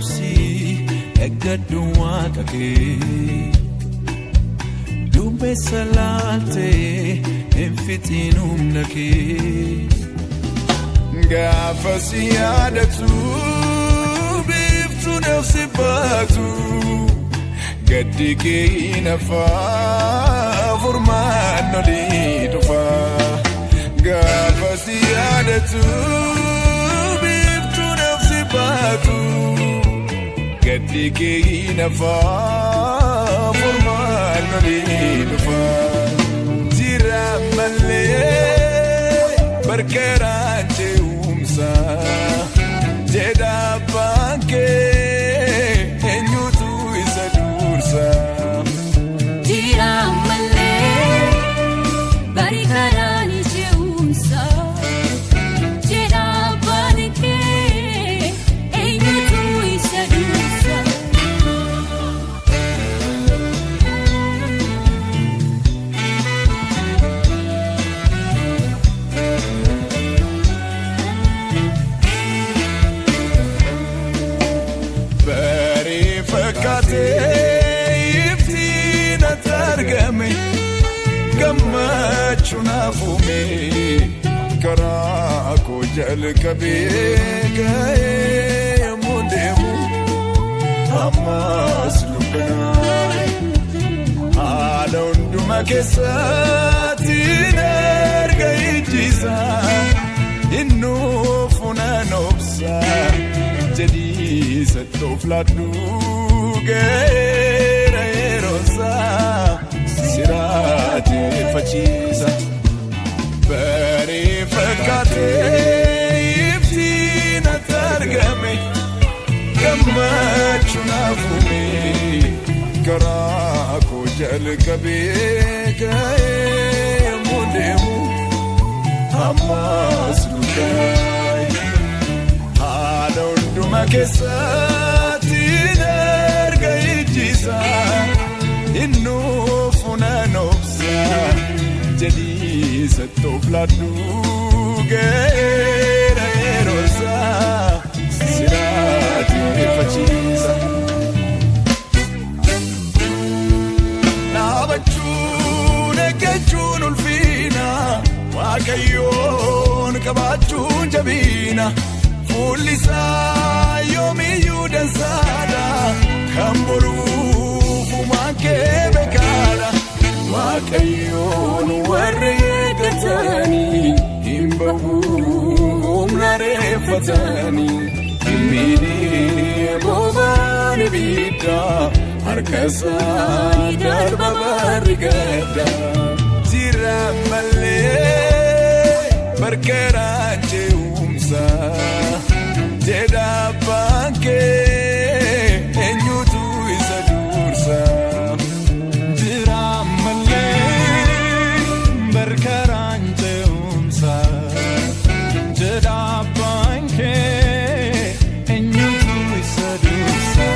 Obsi eeggadhu waaqa kee. Duumessa laaltee hin fixiin humna kee. Gaafa si yaadatu biiftuun si baatu gaddi kee hin hafaa furmaan olii dhufa. Gaafa si yaadatu biiftuun si baatu gaddi kee hin hafaa furmaan olii dhufa. Jira malee barkeeraan ce'umsa jedha abbaan kee eenyutu isa dursa. Jira malee bari karaan ce'umsa jedha abbaan kee eenyutu isa dursa. Barii fakkaatee iftiin ati argame gammachuun hafuume karaa koo jalqabee ga'ee yommuu deemu ammas dukkanaa'e haala hunduma keessatti erga ijjiisa innuuf nan obsa jedhiisa toofladhu ga'eera yeroosaa siraajeeffachiisa. Barii fakkaatee iftiin ati argame gammachuun hafuume karaa koo jalqabee ga'ee yommuu deemu ammas dukkanaa'e haala hunduma keessatti erga ijjiisa innuuf nan obsa jedhiisa toofladhu ga'eera yeroosaa siraajeeffachiisa. Dhaabachuun eeggachuun ulfiina Waaqayyoon qabaachuun jabiina fuulli isaa yoomiyyuu dansaadha kan boruuf uumaan kee beekaadha. Waaqayyoon warri eeggatanii hin bahu humna reeffatanii hin miidhee bobaan ibiddaa harka isaa darba barri gadda. Jira malee barkeeraan ce'umsa jedha abbaan kee eenyutu isa dursa. Jira malee barkaraan ce'umsa jedha abbaan kee eenyutu isa dursa.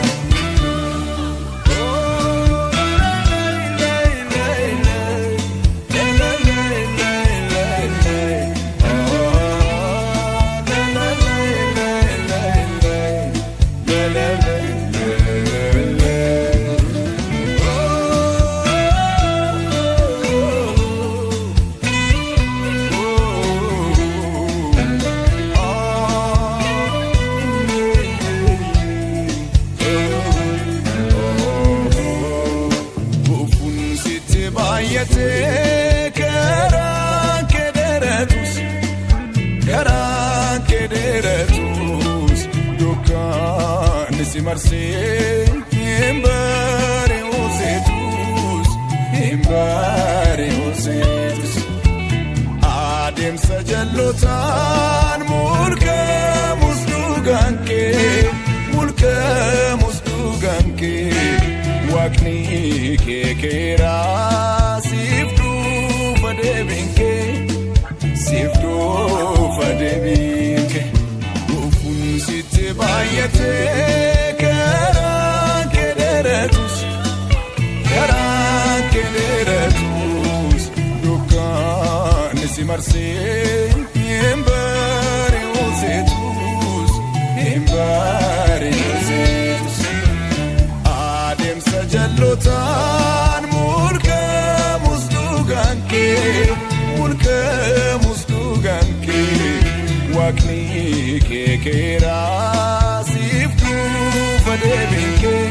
Gufuun sitti baay'atee karaan kee dheeratus karaan kee dheeratus dukkaanni si marsee hin bari'u seetus hin bari'u seetus. Adeemsa jallotaan mul'amus dhugaan kee mul'amus dhugaan kee waaqni kee keeraa siif dhufa deebiin kee siif dhufa deebiin kee gufuun sitti baay'atee karaan kee dheeratus karaan kee dheeratus dukkaanni si marsee hin bari'u seetus hin bari'u seetus. Waaqni kee keeraa siif dhufa deebiin kee,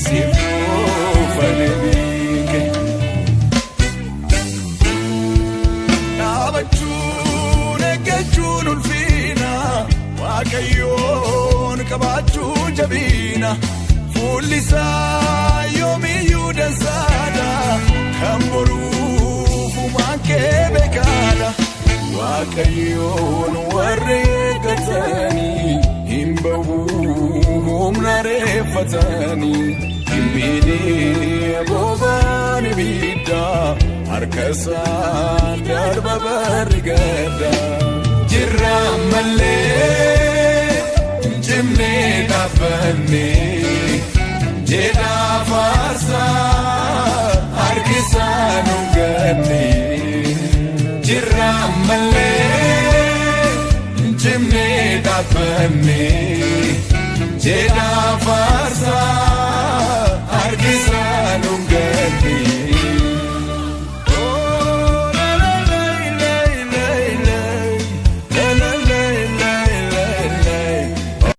siif dhufa deebiin kee. Dhaabachuun eeggachuun ulfiina, Waaqayyoon qabaachuun jabiina, fuulli isaa yoomiyyuu dansaadha, kan boruuf uumaan kee beekaadha. Waaqayyoon warri eeggatanii hin bahu humna reeffatanii hin miidhee bobaan ibiddaa harka isaan darba barri gaddaa. Jirra malee cimnee dhaabbannee jedhaa faarsaa harkisaa nu gannee. Jirra malee cimnee dhaabbannee jedhaa faarsaa.